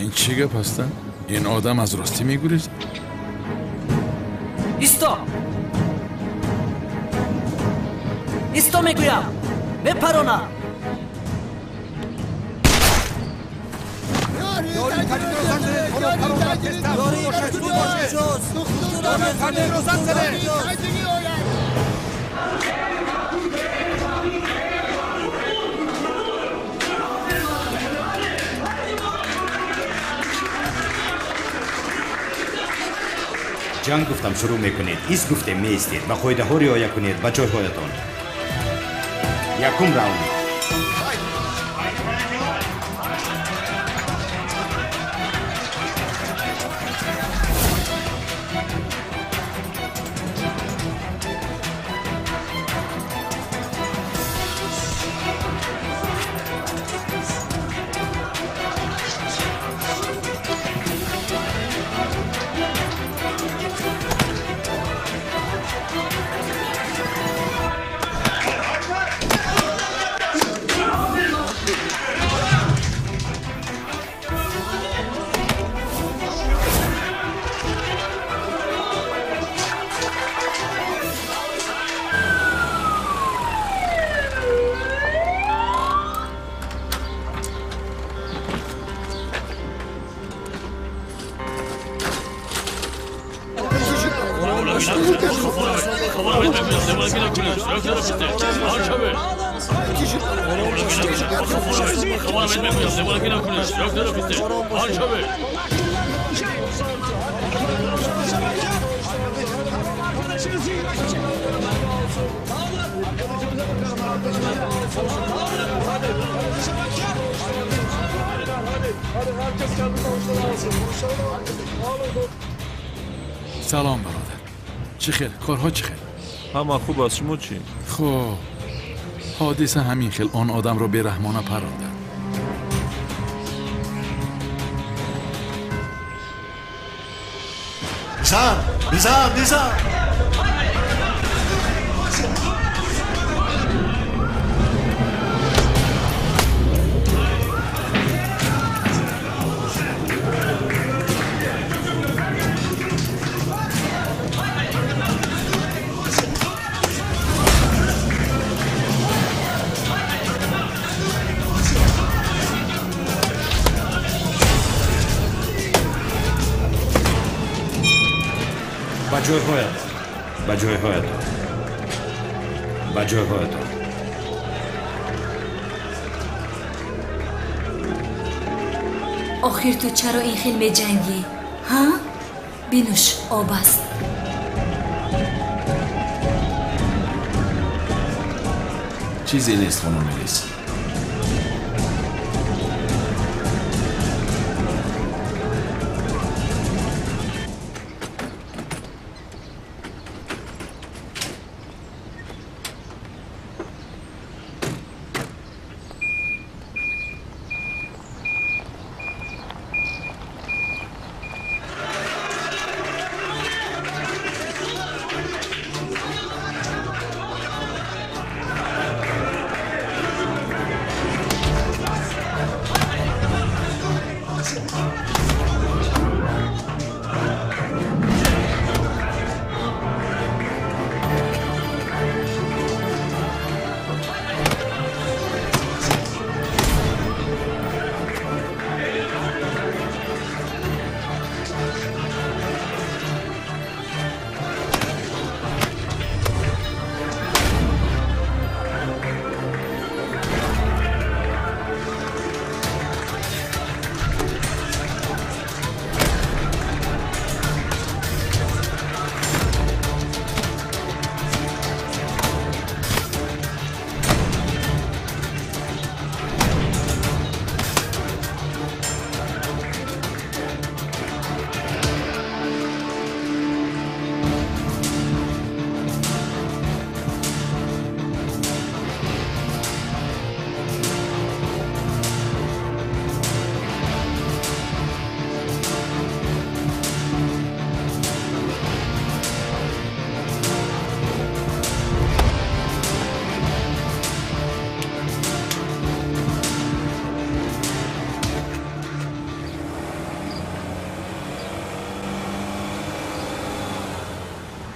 Ин чӣ гап ҳастанд? Ин одам аз ростӣ мегурезад? Исто! Исто мегӯям! Мепаронам! Ҷанг гуфтам шурӯъ мекунед, ист гуфтем меистед, ба қоидаҳо риоя кунед, ба ҷойҳоятон. Якум раунд. Салом, бародар. Чӣ хел? Корҳо чӣ хел? Ҳама хуб аст, шумо чӣ? Хуб. Ҳодиса ҳамин хел он одамро бераҳмона парондад. Бизан! Бизан! Бизан! Ба ҷойҳоятон, ба ҷойҳоятон, ба ҷойҳоятон. Охир ту чаро ин хел меҷангӣ? Ҳа? Бинӯш, об аст. Чизе нест, хонум Мелис.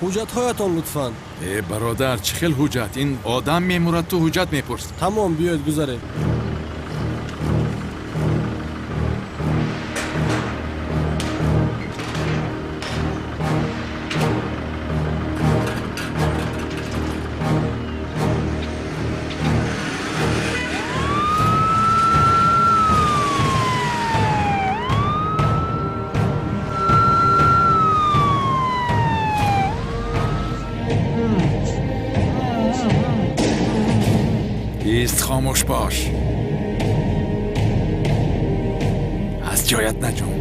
Ҳуҷҷатҳоятон лутфан. Э бародар, чӣ хел ҳуҷҷат? Ин одам мемурад, ту ҳуҷҷат мепурсӣ. Тамом, биёед гузаред. ایست، خاموش باش. از جایت نجون.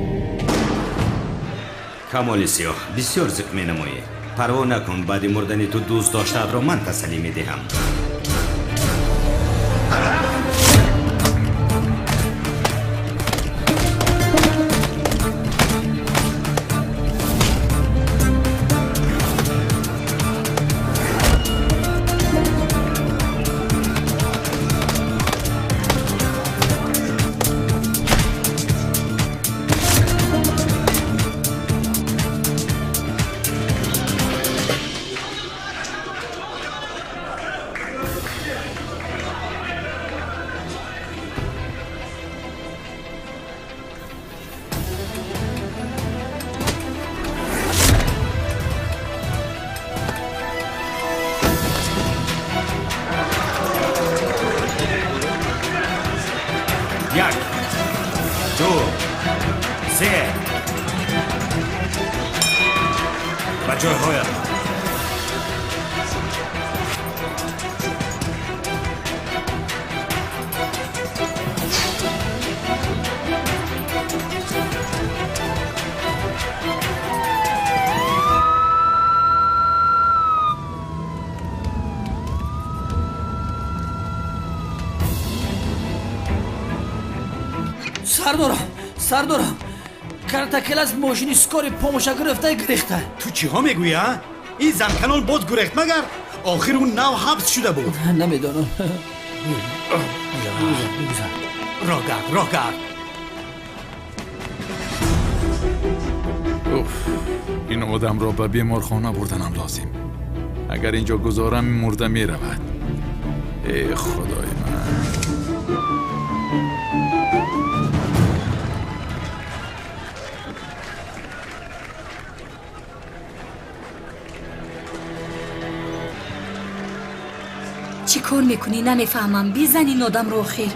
Камоли Сиёҳ, бисёр зиқ менамоӣ. Парво накун, баъди мурдани ту дӯст доштаатро ман тасаллӣ медиҳам. Як, ду, се. Ба ҷойҳоятон. Сардорам, сардорам, картакелас мошини скори помоша гирифта гирехта. Ту чиҳо мегӯӣ, а? Ин занканон боз гурехт магар? Охир ӯ нав ҳабс шуда буд. Намедонам. Бигузар. Роҳ гард, роҳ гард. Уф, ин одамро ба беморхона бурданам лозим. Агар инҷо гузорам, мурда меравад. Э худои ман. Чӣ кор мекунӣ, намефаҳмам. Бизан ин одамро охир.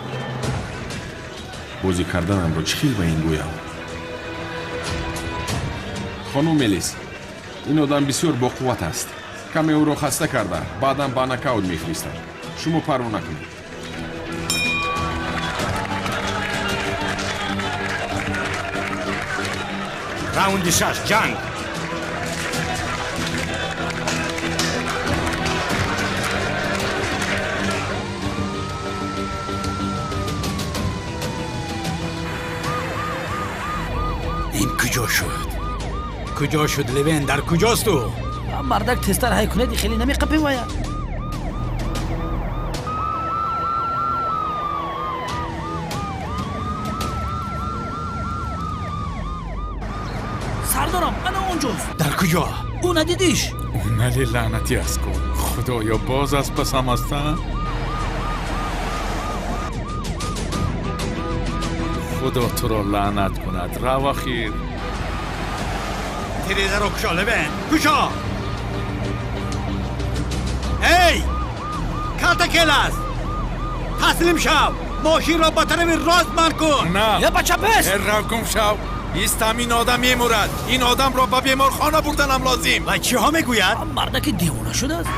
Бозӣ карданамро чӣ хел ба ин гӯям? Хонум Мелис, ин одам бисёр боқувват аст. Каме ӯро хаста карда, баъдан ба нокаут мефиристам. Шумо парво накунед. Раунди шаш, ҷанг. Ин куҷо шуд? Куҷо шуд, Левен? Дар куҷост ӯ? Мардак тезтар ҳай кунед, хеле намеқапем вая. Сардорам, ана онҷост. Дар куҷо? Ӯ надидиш? Ӯ нали лаънатӣ аст ку. Худоё, боз аз пасам аста? Худо туро лаънат кунад. Рав ахир. Тирезаро кушо, Левен, кушо! Эй, калтакелас, таслим шав! Мошинро ба тарафи рост ман кун. На. Я ба чап аст. Рав, гум шав. Истам, ин одам мемурад. Ин одамро ба беморхона бурданам лозим. Ва чиҳо мегӯяд? Мардаки девона шудааст.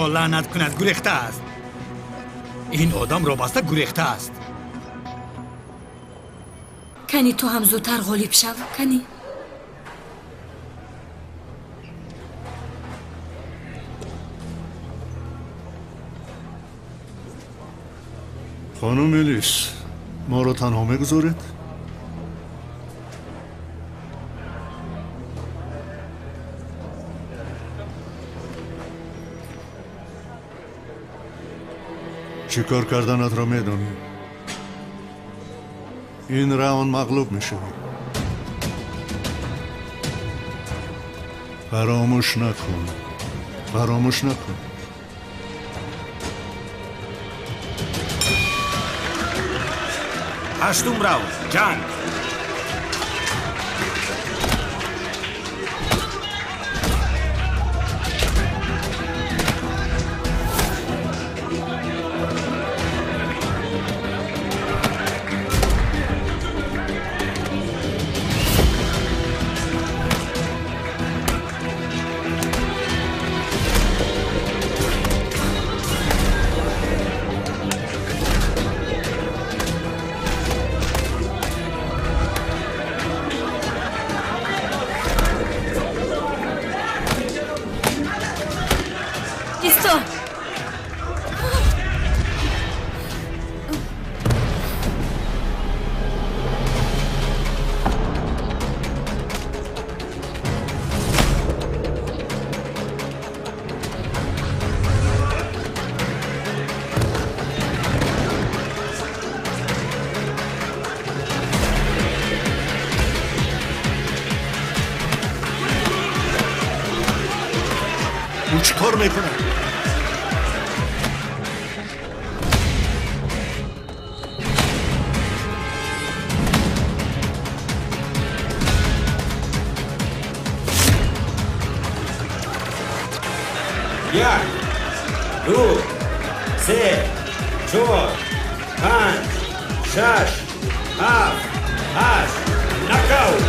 Худо лаънат кунад, гурехта аст. Ин одамро баста гурехта аст. Кани ту ҳам зудтар ғолиб шав, кани. Хонум Элис, моро танҳо мегузоред? Чӣ кор карданатро медонӣ? Ин раунд мағлуб мешавӣ. Фаромӯш накун, фаромӯш накун. Ҳаштум раунд, ҷанг. Исто! Ӯ чӣ кор мекунад? Як, ду, се, чор, панҷ, шаш, ҳафт, ҳашт. Нокаут!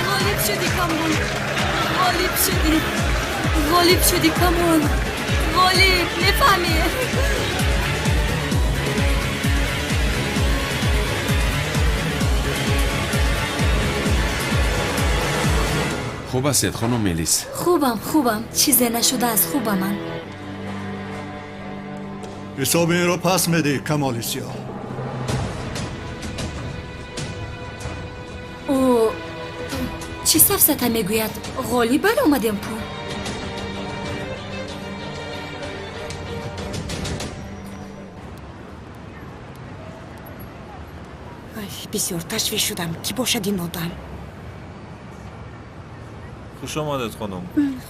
Ғолиб шудӣ, Камон! Ғолиб шудӣ! Ғолиб шудӣ, Камон! Ғолиб, мефаҳмӣ? Хуб ҳастед, хонум Мелис? Хубам, хубам. Чизе нашудааст, хубам ман. Ҳисоби инро пас медиҳӣ, Камоли Сиёҳ. Ӯ чӣ сафсата мегӯяд? Ғолиб баромадем ку? Бисёр ташвиш шудам. Кӣ бошад ин одам? Хуш омадед, хонум.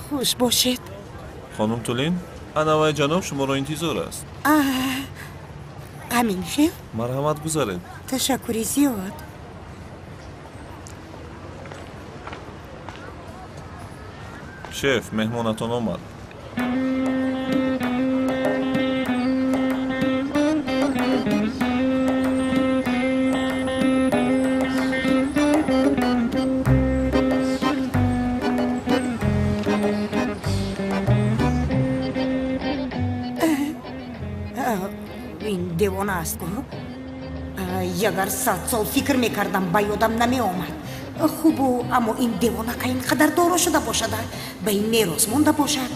Хуш бошед. Хонум Тулин, анавай ҷаноб шуморо интизор аст. Ҳамин хел? Марҳамат, гузаред. Ташаккури зиёд. Шеф, меҳмонатон омад. Ин девона аст ку? Ягар 100 сол фикр мекардам, ба ёдам намеомад. Хубу, аммо ин девонака ин қадар доро шуда бошад, ба ин мерос монда бошад.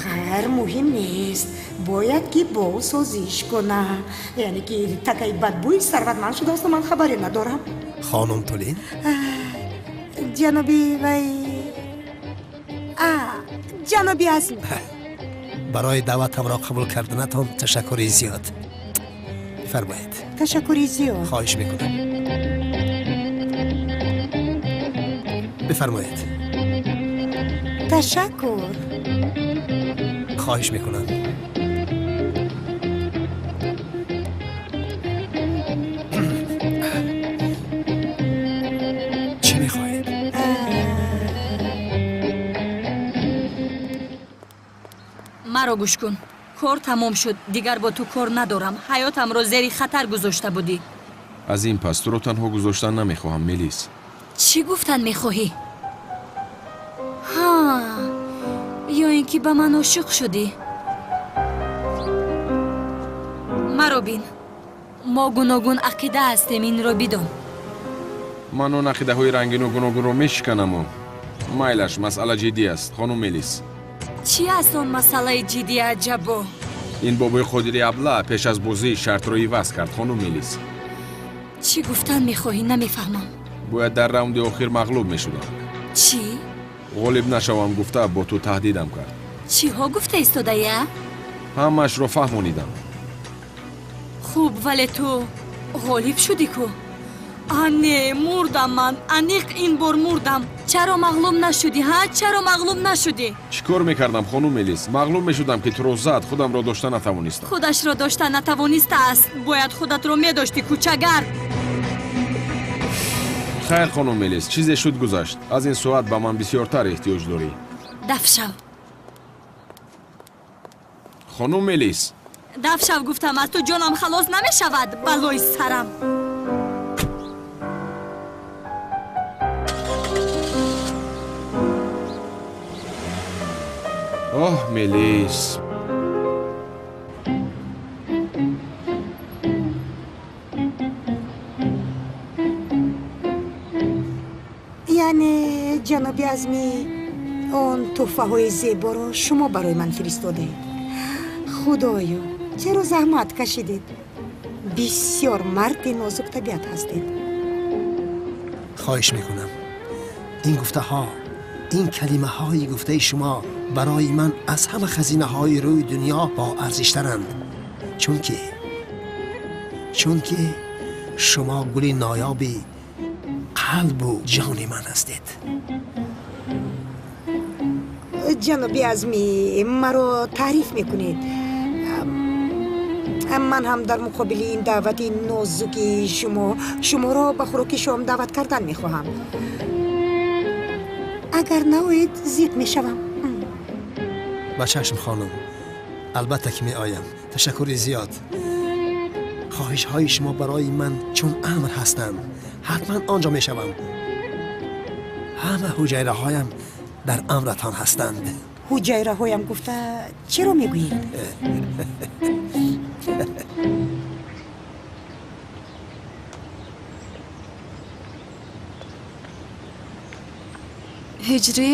Хайр, муҳим нест. Бояд ки бо ӯ созиш кунам. Яъне ки такаи бадбӯи сарватманд шудаасту ман хабаре надорам. Хонум Тулин? Ҷаноби вай, ҷаноби Азм. Барои даъватамро қабул карданатон ташаккури зиёд. Бифармоед. Ташаккури зиёд. Хоҳиш мекунам. Бифармоед. Ташаккур. Хоҳиш мекунам. Чӣ мехоҳед? Маро гӯш кун. Кор тамом шуд, дигар бо ту кор надорам. Ҳаётамро зери хатар гузошта будӣ. Аз ин пас туро танҳо гузоштан намехоҳам, Мелис. Чӣ гуфтан мехоҳӣ? Ҳа, ё ин ки ба ман ошиқ шудӣ? Маро бин, мо гуногун ақида ҳастем, инро бидон. Ман он ақидаҳои рангину гуногунро мешиканаму майлаш, масъала ҷиддӣ аст, хонум Мелис. Чӣ аст он масъалаи ҷиддӣ, аҷабо? Ин бобои Қодири абла пеш аз бозӣ шартро иваз кард, хонум Мелис. Чӣ гуфтан мехоҳӣ, намефаҳмам. Бояд дар раунди охир мағлуб мешудам. Чӣ? Ғолиб нашавам гуфта бо ту таҳдидам кард. Чиҳо гуфта истодаӣ? Ҳамаашро фаҳмонидам. Хуб, вале ту ғолиб шудӣ ку? А не, мурдам ман, аниқ ин бор мурдам. Чаро мағлуб нашудӣ, ҳа? Чаро мағлуб нашудӣ? Чӣ кор мекардам, хонум Мелис? Мағлуб мешудам, ки туро зад, худамро дошта натавонистам. Худашро дошта натавонистааст. Бояд худатро медоштӣ, кӯчагар. Хайр, хонум Мелис, чизе шуд, гузашт. Аз ин соат ба ман бисёртар эҳтиёҷ дорӣ. Даф шав. Хонум Мелис. Даф шав гуфтам, аз ту ҷонам халос намешавад, балои сарам. Оҳ, Мелис. Яъне, ҷаноби Азмӣ, он тӯҳфаҳои зеборо шумо барои ман фиристодаед. Худоё, чаро заҳмат кашидед? Бисёр марди нозуктабиат ҳастед. Хоҳиш мекунам, ин гуфтаҳо, ин калимаҳои гуфтаи шумо барои ман аз ҳама хазинаҳои рӯи дунё боарзиштаранд. Чунки шумо гули ноёби қалбу ҷони ман ҳастед. Ҷаноби Азмӣ, маро таъриф мекунед. Ман ҳам дар муқобили ин даъвати нозуки шумо шуморо ба хӯроки шом даъват кардан мехоҳам. Агар наоед, зиқ мешавам. Ба чашм, хонум, албатта ки меоям. Ташаккури зиёд. Хоҳишҳои шумо барои ман чун амр ҳастанд. Ҳатман он ҷо мешавам. Ҳама ҳуҷайраҳоям дар амратон ҳастанд. Ҳуҷайраҳоям гуфта чиро мегӯед? Ҳиҷрӣ?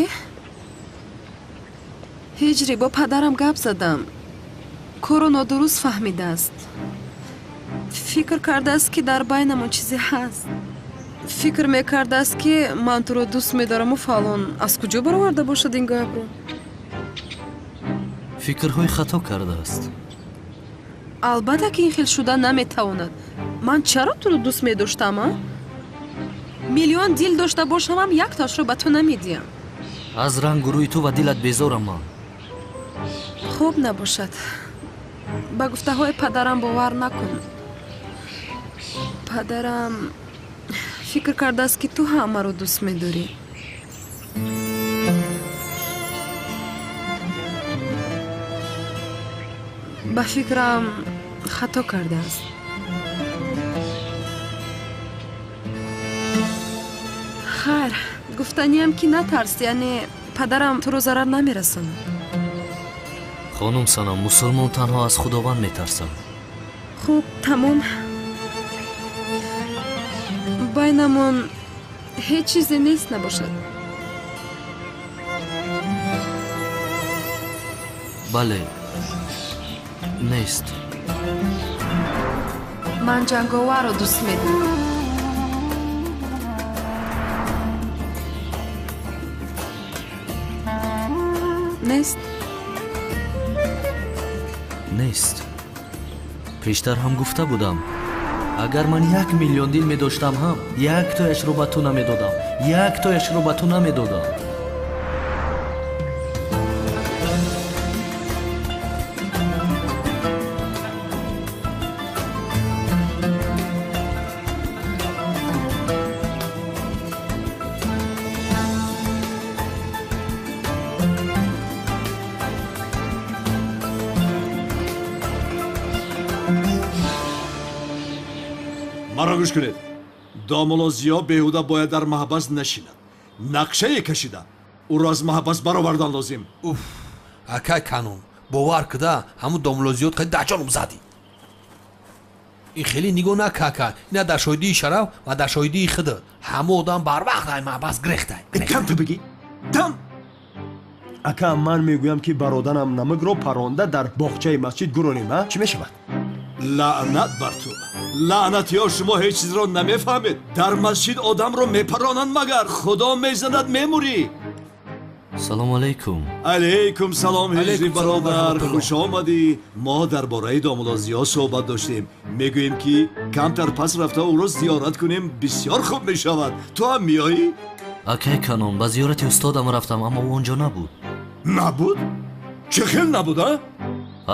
Ҳиҷрӣ, бо падарам гап задам. Корро нодуруст фаҳмидааст. Фикр кардааст, ки дар байнамон чизе ҳаст. Фикр мекардааст, ки ман туро дӯст медораму фалон. Аз куҷо бароварда бошад ин гапро? Фикрҳои хато кардааст. Албатта, ки ин хел шуда наметавонад. Ман чаро туро дӯст медоштам, а? Миллион дил дошта бошамам, якташро ба ту намедиҳам. Аз рангу рӯи ту ва дилат безорам ман. Хуб набошад. Ба гуфтаҳои падарам бовар накун. Падарам фикр кардааст, ки ту ҳам маро дӯст медорӣ. Ба фикрам, хато кардааст. Хайр, гуфтаниям, ки натарс, яъне падарам туро зарар намерасонад. Хонум Санам, мусулмон танҳо аз Худованд метарсад. Хуб, тамом. Байнамон ҳеҷ чизе нест набошад. Бале, нест. Ман ҷанговарро дӯст медорам. Нест? Нест. Пештар ҳам гуфта будам, агар ман 1 миллион дил медоштам ҳам, яктояшро ба ту намедодам, яктояшро ба ту намедодам. Маро Маро гӯш кунед. Домулло Зиё беҳуда бояд дар маҳбас нашинад. Нақшае кашида. Ӯро аз маҳбас баровардан лозим. Уф, акай Канон, бовар куда, ҳамун домулло Зиёд қади даҷоном задӣ. Ин хеле нигоҳ накака, ина дар шоҳидии шараф ва дар шоҳидии худат. Ҳама одам барвақт ай маҳбас гирехтай. Кам ту бигӣ? Дам! Ака, ман мегӯям ки бародарам намакро паронда дар боғчаи масҷид гуронем, а? Чӣ мешавад? Лаънат бар ту! Лаънатиё, шумо ҳеҷ чизро намефаҳмед. Дар масҷид одамро мепаронанд магар? Худо мезанад, мемурӣ. Салому алайкум. Алайкум салом, ҳиҷри бародар, хуш омадӣ. Мо дар бораи домулло Зиё суҳбат доштем. Мегӯем ки камтар пас рафта ӯро зиёрат кунем, бисёр хуб мешавад. Ту ҳам меоӣ? Акай Канон, ба зиёрати устодам рафтам, аммо ӯ онҷо набуд. Набуд? Чӣ хел набуд, а?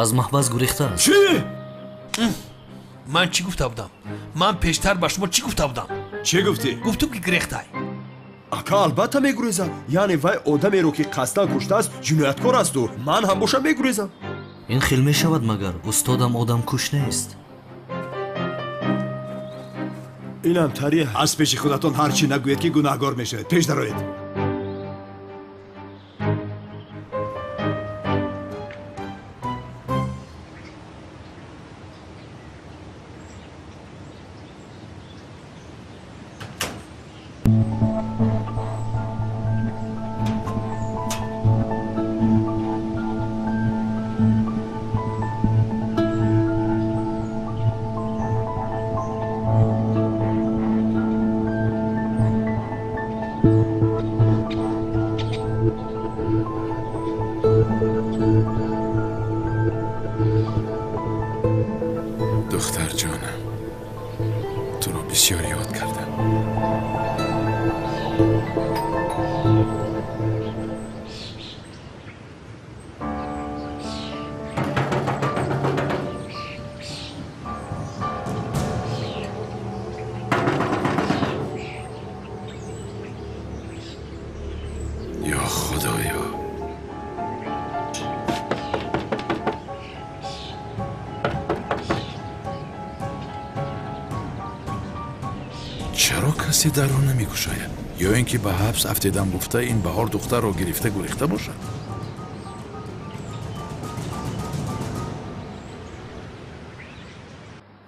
Аз маҳбас гурехтааст. Чӣ? Ман чӣ гуфта будам? Ман пештар ба шумо чӣ гуфта будам? Чӣ гуфтӣ? Гуфтум ки гирехтай. Ака, албатта мегурезам. Яъне вай одамеро ки қасдан куштааст, ҷинояткор асту. Ман ҳам бошам мегурезам. Ин хел мешавад магар? Устодам одамкуш нест. Инам тариҳ. Аз пеши худатон ҳар чӣ нагӯед ки гунаҳгор мешавед. Пеш дароед. Духтар ҷонам, туро бисёр ёд кардам. Ё Худоё! Чаро касе дарро намекушояд? Ё ин ки ба ҳабс афтидан гуфта ин баҳор духтарро гирифта гурехта бошад?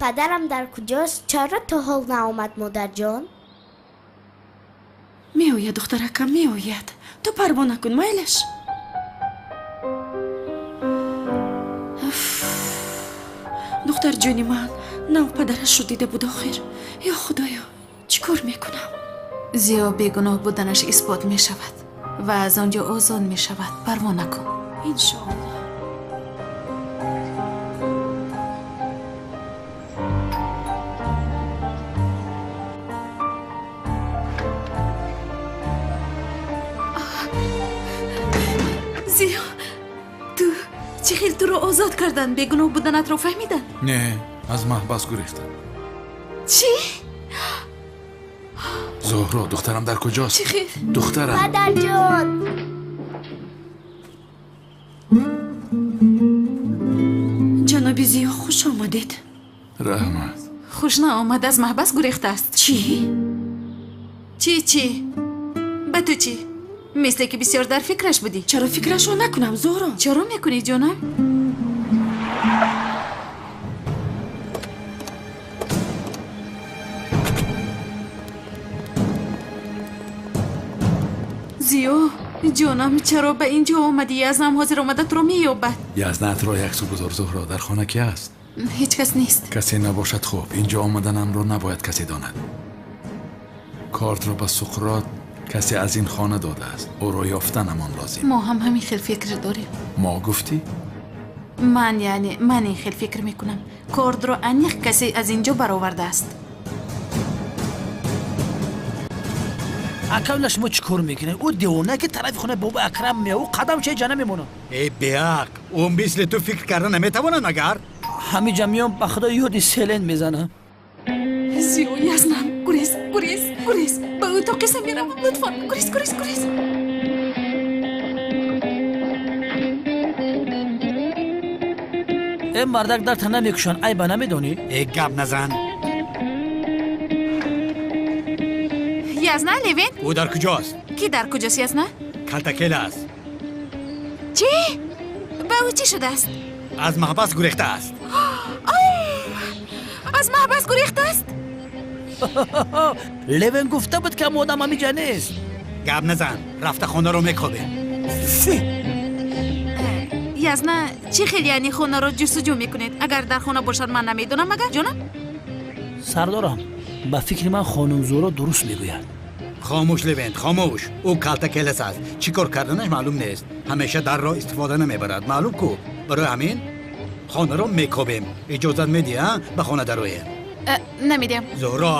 Падарам дар куҷост? Чаро то ҳол наомад, модарҷон? Меояд, духтаракам, меояд. Ту парво накун, майлаш. Духтарҷони ман нав падарашро дида буд охир. Ё Худоё, чӣ кор мекунам? Зиё бегуноҳ буданаш исбот мешавад ва аз он ҷо озод мешавад. Парво накун. Иншоаллоҳ. Зиё, ту чӣ хел туро озод карданд? Бегуноҳ буданатро фаҳмиданд? Не, аз маҳбас гурехтам. Чӣ? Зуҳро, духтарам дар куҷост? Чӣ хел? Духтарам. Падарҷон! Ҷаноби Зиё, хуш омадед. Раҳмат. Хуш наомад, аз маҳбас гурехтааст. Чӣ? Чӣ, чӣ? Ба ту чӣ? Мисле ки бисёр дар фикраш будӣ. Чаро фикрашро накунам, Зуҳро? Чаро мекунӣ, ҷонам? Зиё, ҷонам, чаро ба ин ҷо омадӣ? Язнам ҳозир омада туро меёбад. Язнатро яксу гузор, Зуҳро. Дар хона ки аст? Ҳеҷ кас нест. Касе набошад, хуб. Ин ҷо омаданамро набояд касе донад. Кортро ба Суқрот касе аз ин хона додааст. Ӯро ёфтанамон лозим. Мо ҳам ҳамин хел фикр дорем. Мо гуфтӣ? Ман, яъне ман ин хел фикр мекунам. Кордро аниқ касе аз ин ҷо баровардааст. Акавла, шумо чӣ кор мекунед? Ӯ девона ки тарафи хонаи бобо Акрам меояд, ӯ қадам чай ҷа намемонад. Э, беақл, ӯ мисли ту фикр карда наметавонад магар? Ҳамиҷа меом, ба худо ёди селен мезанам. Зиё, язнам, гурез, гурез, гурез. Ба утоқиса меравам, лутфан, гурез, гурез, гурез. Э, мардак дар тана мекушанд, айба намедонӣ? Э, гап назан. Язна, Левент? Ӯ дар куҷост? Ки дар куҷост, Язна? Калтакел аст. Чӣ? Ба ӯ чӣ шудааст? Аз маҳбас гурехтааст. Аз маҳбас гурехтааст? Левен гуфта буд, ки ам одам ҳамиҷа нест. Гап назан, рафта хонаро мекобем. Язна, чӣ хел яъне хонаро ҷустуҷӯ мекунед? Агар дар хона бошад, ман намедонам, магар ҷонам? Сардорам, ба фикри ман хонум Зуро дуруст мегӯяд. Хомӯш, Левент, хомӯш. Ӯ калта келас аст. Чӣ кор карданаш маълум нест. Ҳамеша дарро истифода намебарад. Маълум ку? Барои ҳамин хонаро мекобем. Иҷозат медиҳ, а? Ба хона дароем. Намедиҳам. Зуҳро.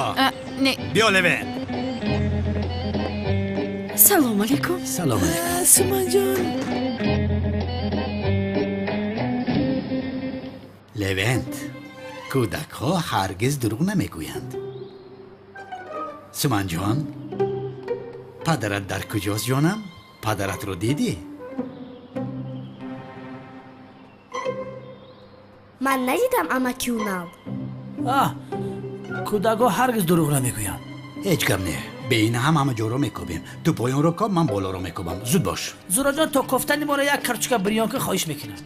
Не. Биё, Левент. Салом алейкум. Салом алейкум. Суманҷон. Левент, кӯдакҳо ҳаргиз дурӯғ намегӯянд. Суманҷон, падарат дар куҷост, ҷонам? Падаратро дидӣ? Ман надидам, амаки Унал. Аҳ, кӯдакҳо ҳаргиз дурӯғ намегӯянд. Ҳеҷ гап не. Бе ин ҳам ҳама ҷоро мекобем. Ту поёнро коб, ман болоро мекобам. Зуд бош. Зуроҷон, то кофтани моро як карчука бирёнка хоҳиш мекунам.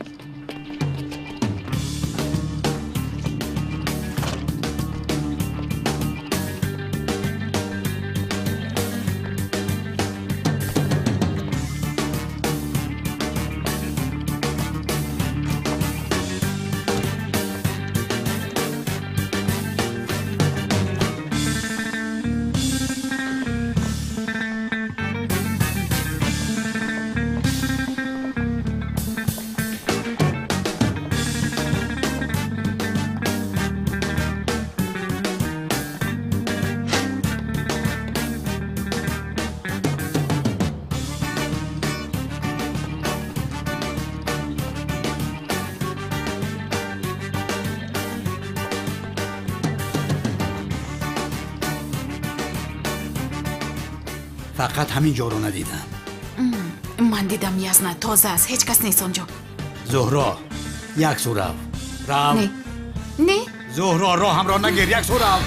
Фақат ҳамин ҷоро надидам. Ман дидам, Язна, тоза аст, ҳеҷ кас нест он ҷо. Зуҳро, як су рав. Рав. Не. Не. Зуҳро, роҳамро нагир, як су рав.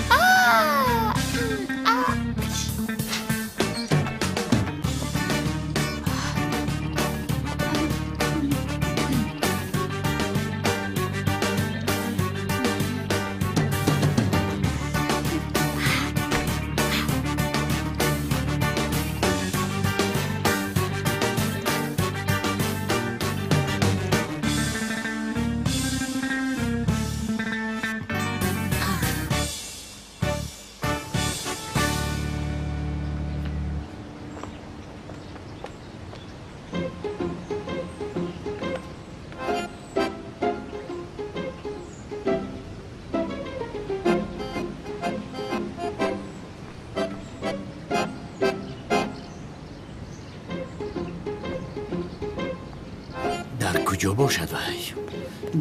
Куҷо бошад вай?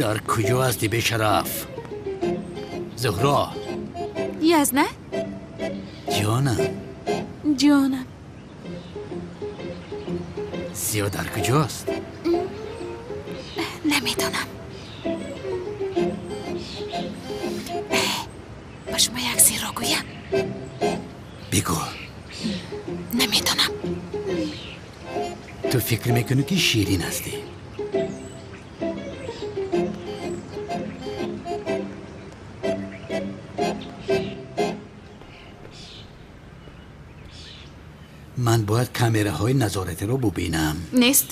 Дар куҷо ҳасти бешараф? Зуҳро. Язна? Ҷонам. Ҷонам. Зиё дар куҷост? Намедонам. Ба шумо як сирро гӯям? Бигӯ. Намедонам. Ту фикр мекунӣ, ки ширин ҳастӣ. Ман бояд камераҳои назоратиро бубинам. Нест.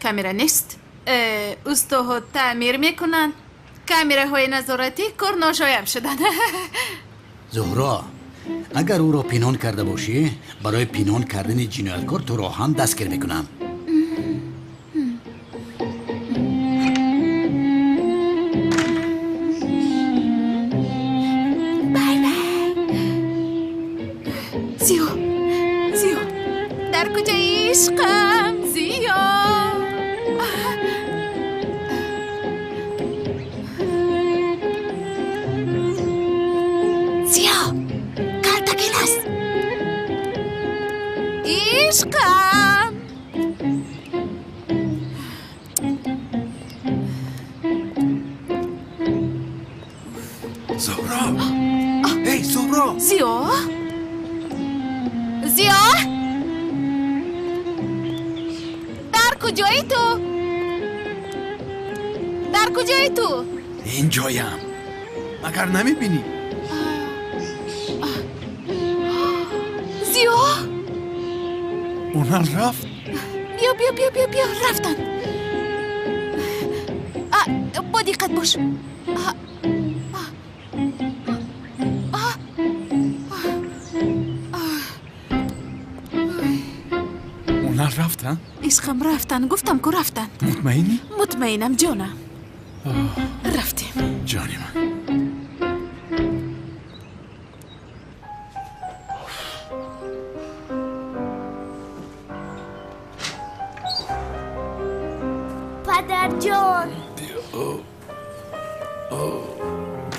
Камера нест. Устоҳо таъмир мекунанд. Камераҳои назоратӣ корношоям шуданд. Зуҳро, агар ӯро пинҳон карда бошӣ, барои пинҳон кардани ҷинояткор туро ҳам дастгир мекунам. Зиё, Зиё, дар куҷаи ишқам, Зиё. Зиё, калтакил аст. Ишқам. Зуҳро! Эй, Зуҳро! Зиё? Зиё? Дар куҷои ту? Дар куҷои ту? Инҷоям. Магар намебинӣ? Зиё? Унал рафт? Биё, биё, биё, биё, биё, рафтанд. Бо диққат бош. Унал рафт, а? Ишқам, рафтанд, гуфтам ку рафтанд. Мутмаинӣ? Мутмаинам, ҷонам. Рафтем. Ҷони ман. Падарҷон.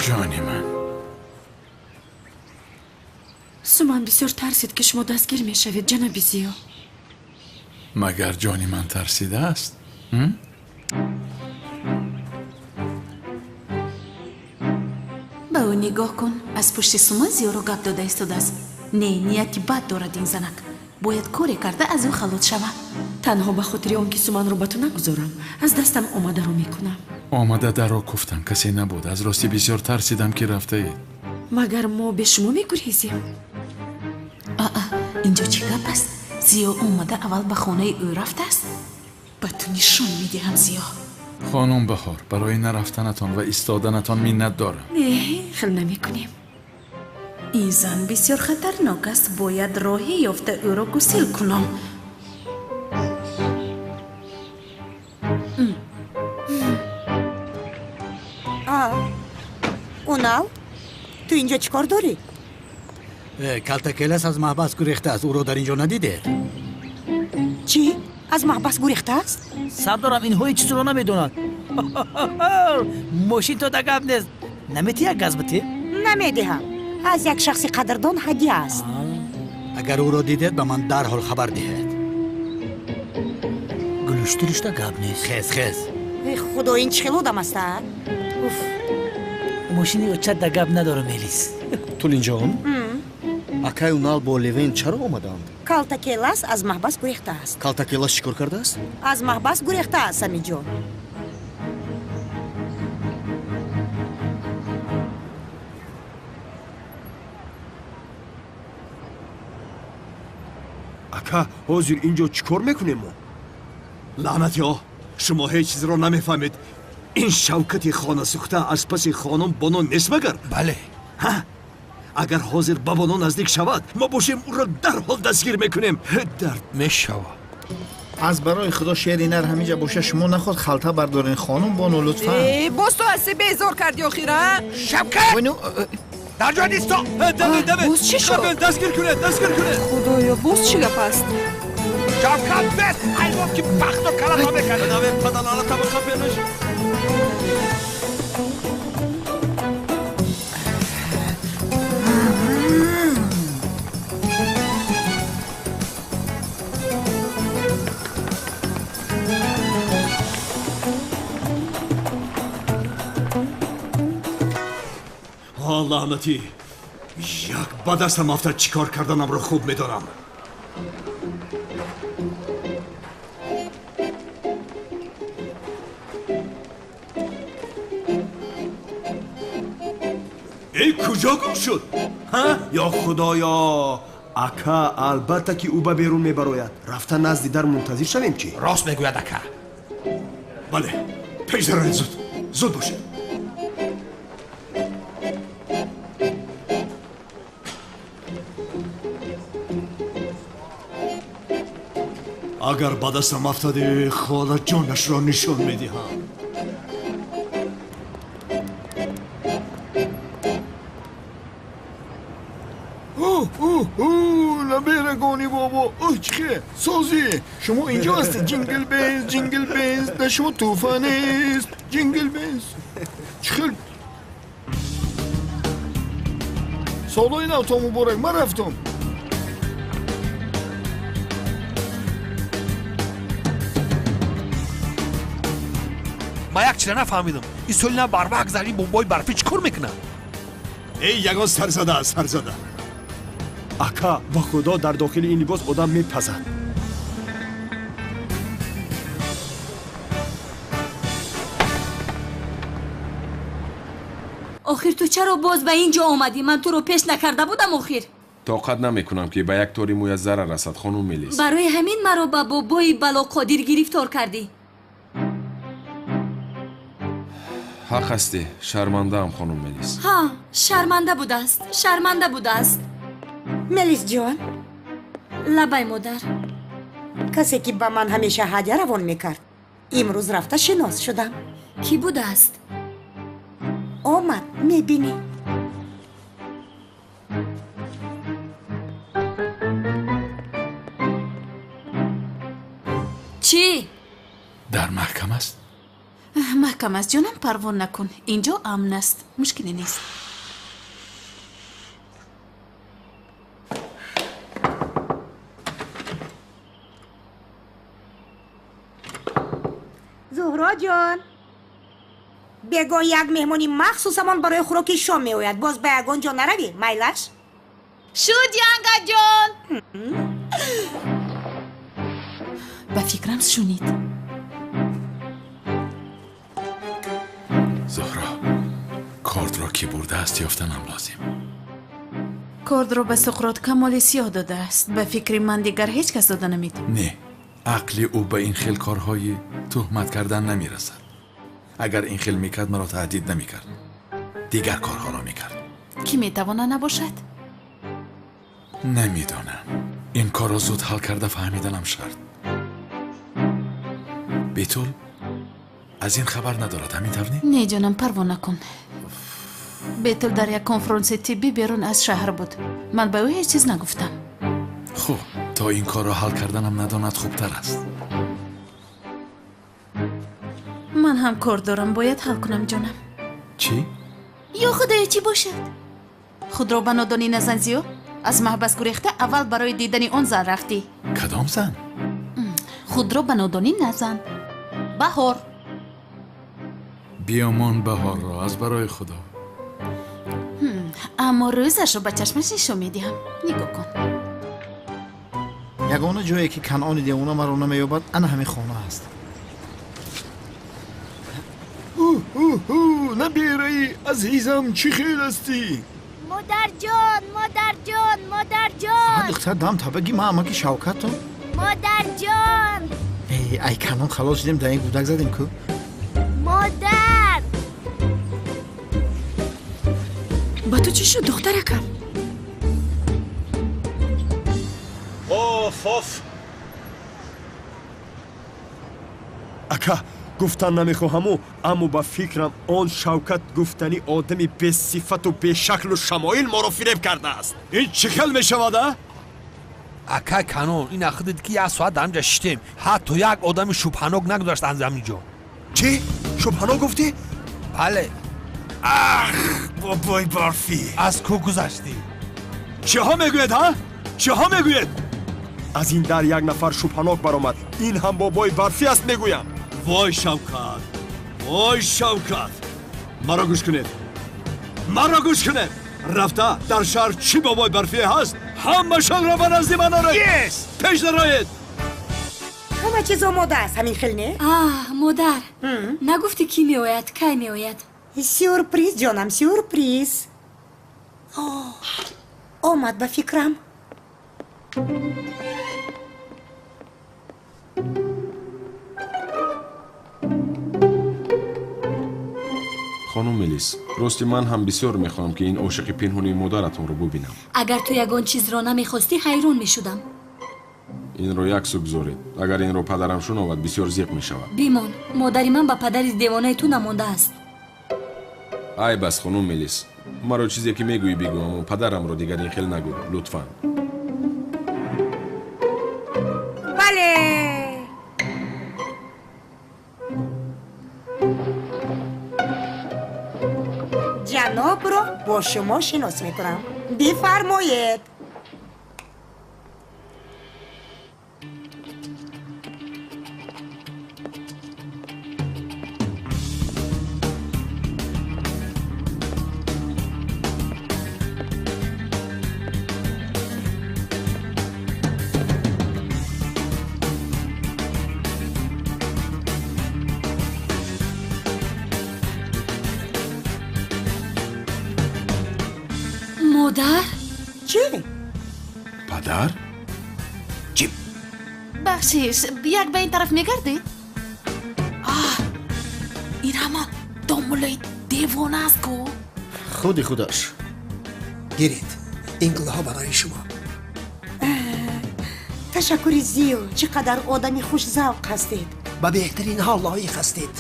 Ҷони ман. Суман бисёр тарсид, ки шумо дастгир мешавед, ҷаноби Зиё. Магар ҷони ман тарсидааст? Ба ӯ нигоҳ кун, аз пушти Суман Зиёро гап дода истодааст. Не, нияти бад дорад ин занак. Бояд коре карда аз ӯ халос шавад. Танҳо ба хотири он ки Суманро ба ту нагузорам, аз дастам омадаро мекунам. Омада даро куфтам, касе набуд. Аз ростӣ бисёр тарсидам, ки рафтаед. Магар мо бе шумо мегурезем? Аа, инҷо чӣ гап аст? Зиё омада аввал ба хонаи ӯ рафтааст? Ба ту нишон медиҳам, Зиё. Хонум Баҳор, барои нарафтанатон ва истоданатон миннат дорам. Не, хел намекунем. Ин зан бисёр хатарнок аст. Бояд роҳе ёфта ӯро гусел кунам. Унал, ту инҷо чӣ кор дорӣ? Калтакелас аз маҳбас гурехтааст. Ӯро дар инҷо надидед? Чӣ? Аз маҳбас гурехтааст? Сардорам, инҳо ҳеҷ чизро намедонанд. Мошин то да гап нест. Намети як газ битӣ? Намедиҳам. Аз як шахси қадрдон ҳадя аст. Агар ӯро дидед, ба ман дарҳол хабар диҳед. Гулуштуришта гап нест. Хез, хез. Э, худо, ин чӣ хел одам аст, а? Уф. Мошини очат да гап надорам, Элис. Тулинҷон, акай Унал бо Левен чаро омаданд? Калтакелас аз маҳбас гурехтааст. Калтакелас чӣ кор кардааст? Аз маҳбас гурехтааст, Самиҷон. Ака, ҳозир инҷо чӣ кор мекунем мо? Лаънатиҳо, шумо ҳеҷ чизро намефаҳмед. Ин шавкати хонасӯхта аз паси хонум Боно нест магар? Бале. Ҳа? Агар ҳозир ба Боно наздик шавад, мо бошем ӯро дарҳол дастгир мекунем. Дард мешавад. Аз барои худо шери нар ҳаминҷа боша, шумо наход халта бардорен, хонум Боно, лутфан. Э, боз ту ҳастӣ, безор кардӣ охир, а? Шавкат! Дар ҷой нисто! Даве, даве! Боз чӣ шуд? Дастгир кунед, дастгир кунед! Худоё, боз чӣ гап аст? Шавкат, бес! Ҳайвон ки пахто калато мекард! Даве, падалала табақа пенаш! Лаънатӣ, як ба дастам афтад, чӣ кор карданамро хуб медонам. Эй, куҷо гум шуд? Ҳа? Ё худоё, ака, албатта ки ӯ ба берун мебарояд. Рафта назди дар мунтазир шавем чӣ? Рост мегӯяд, ака. Бале, пеш дароед, зуд зуд бошед. Агар ба дастам афтади, хола ҷонашро нишон медиҳам. Наберагони бобо, оҳ, чихе созӣ, шумо инҷо ҳастед. Ҷингл бенз, ҷингл бенз, дар шумо тӯҳфа нест. Ҷингл бенз, чихел солҳои нав то муборак, ман рафтам. Ман як чиза нафаҳмидам. Ин соли нав барвақт зар ин бомбои барфӣ чӣ кор мекунад? Эй, ягон сарзада, сарзада. Ака, ба худо дар дохили ин либос одам мепазад. Охир ту чаро боз ба ин ҷо омадӣ? Ман туро пеш накарда будам охир. Тоқат намекунам ки ба як тори мӯя зарар расад, хонум Мелис. Барои ҳамин маро ба бобои Балоқодир гирифтор кардӣ. Ҳақ ҳастӣ, шармандаам, хонум Мелис. Ҳа, шарманда будааст, шарманда будааст. Мелис ҷон. Лабай, модар. Касе ки ба ман ҳамеша ҳадя равон мекард, имрӯз рафта шинос шудам. Кӣ будааст? Омад, мебинӣ. Чӣ? Дар маҳкам аст? Маҳкам аст, ҷонам, парво накун. Инҷо амн аст, мушкиле нест. Зуҳро ҷон, бегоҳ як меҳмони махсусамон барои хӯроки шом меояд. Боз ба ягон ҷо наравӣ, майлаш? Шуд, янгаҷон. Ба фикрам шунид. Зуҳро, кортро ки бурдааст ёфтанам лозим. Кортро ба Суқрот Камоли Сиёҳ додааст. Ба фикри ман дигар ҳеҷ кас дода наметавонад. Не, ақли ӯ ба ин хел корҳои туҳмат кардан намерасад. Агар ин хел мекард, маро таҳдид намекард, дигар корҳоро мекард. Кӣ метавона набошад? Намедонам. Ин корро зуд ҳал карда фаҳмиданам шарт. Бетул аз ин хабар надорад, ҳамин тавр не? Не, ҷонам, парво накун. Бетул дар як конфронси тиббӣ берун аз шаҳр буд. Ман ба ӯ ҳеҷ чиз нагуфтам. Хуб, то ин корро ҳал карданам надонад хубтар аст. Ман ҳам кор дорам, бояд ҳал кунам, ҷонам. Чӣ? Ё худоё, чӣ бошад? Худро ба нодонӣ назан, Зиё. Аз маҳбас гурехта аввал барои дидани он зан рафтӣ. Кадом зан? Худро ба нодонӣ назан. Баҳор. Биёмон баҳорро аз барои худо. Аммо рӯзашро ба чашмаш нишон медиҳам. Нигоҳ кун. Ягона ҷое ки Канъони девона маро намеёбад, ана ҳамин хона аст. Набераи азизам, чӣ хел ҳастӣ? Модарҷон, модарҷон, модарҷон. Духтар, дам табаги ман амаки Шавкатум. Модарҷон. Ай Канъон, халос шудем, дар ин гудак задем ку. Модар. Ба ту чӣ шуд, духтаракам? Оф, оф. Ака, гуфтан намехоҳаму, аммо ба фикрам он Шавкат гуфтани одами бесифату бешаклу шамоил моро фиреб кардааст. Ин чӣ хел мешавад, а? Ака Канон, ин ахидид ки як соат дар ҳамҷа шиштем, ҳатто як одами шубҳанок нагузашт аз ҳамин ҷо. Чӣ? Шубҳанок гуфтӣ? Бале. Ах, бобои Барфӣ! Аз кӯ гузаштӣ? Чиҳо мегӯед, ҳа? Чиҳо мегӯед? Аз ин дар як нафар шубҳанок баромад. Ин ҳам бобои Барфӣ аст, мегӯям. Вой Шавкат, вой Шавкат, маро гӯш кунед, маро гӯш кунед. Рафта дар шаҳр чӣ бобои Барфие ҳаст, ҳамашонро ба назди ман оред. Пеш дароед. Ҳама чиз омода аст, ҳамин хел не? Аҳ, модар, нагуфтӣ кӣ меояд, кай меояд? Сюрприз, ҷонам, сюрприз. Омад ба фикрам. Хонум Мелис, рости ман ҳам бисёр мехоҳам ки ин ошиқи пинҳонии модаратонро бубинам. Агар ту ягон чизро намехостӣ, ҳайрон мешудам. Инро як сӯ гузоред. Агар инро падарам шунавад, бисёр зиқ мешавад. Бимон, модари ман ба падари девонаи ту намондааст. Айб аст, хонум Мелис. Маро чизе ки мегӯӣ бигӯ, аммо падарамро дигар ин хел нагӯ, лутфан. Бале. Ҷанобро бо шумо шинос мекунам. Бифармоед. Модар? Чӣ? Падар? Чӣ? Бахшиш, як ба ин тараф мегардед? Ин ҳама домулои девона аст ку? Худи худаш. Гиред, ин гулҳо барои шумо. Ташаккури зиёд, чӣ қадар одами хушзавқ ҳастед. Ба беҳтаринҳо лоиқ ҳастед.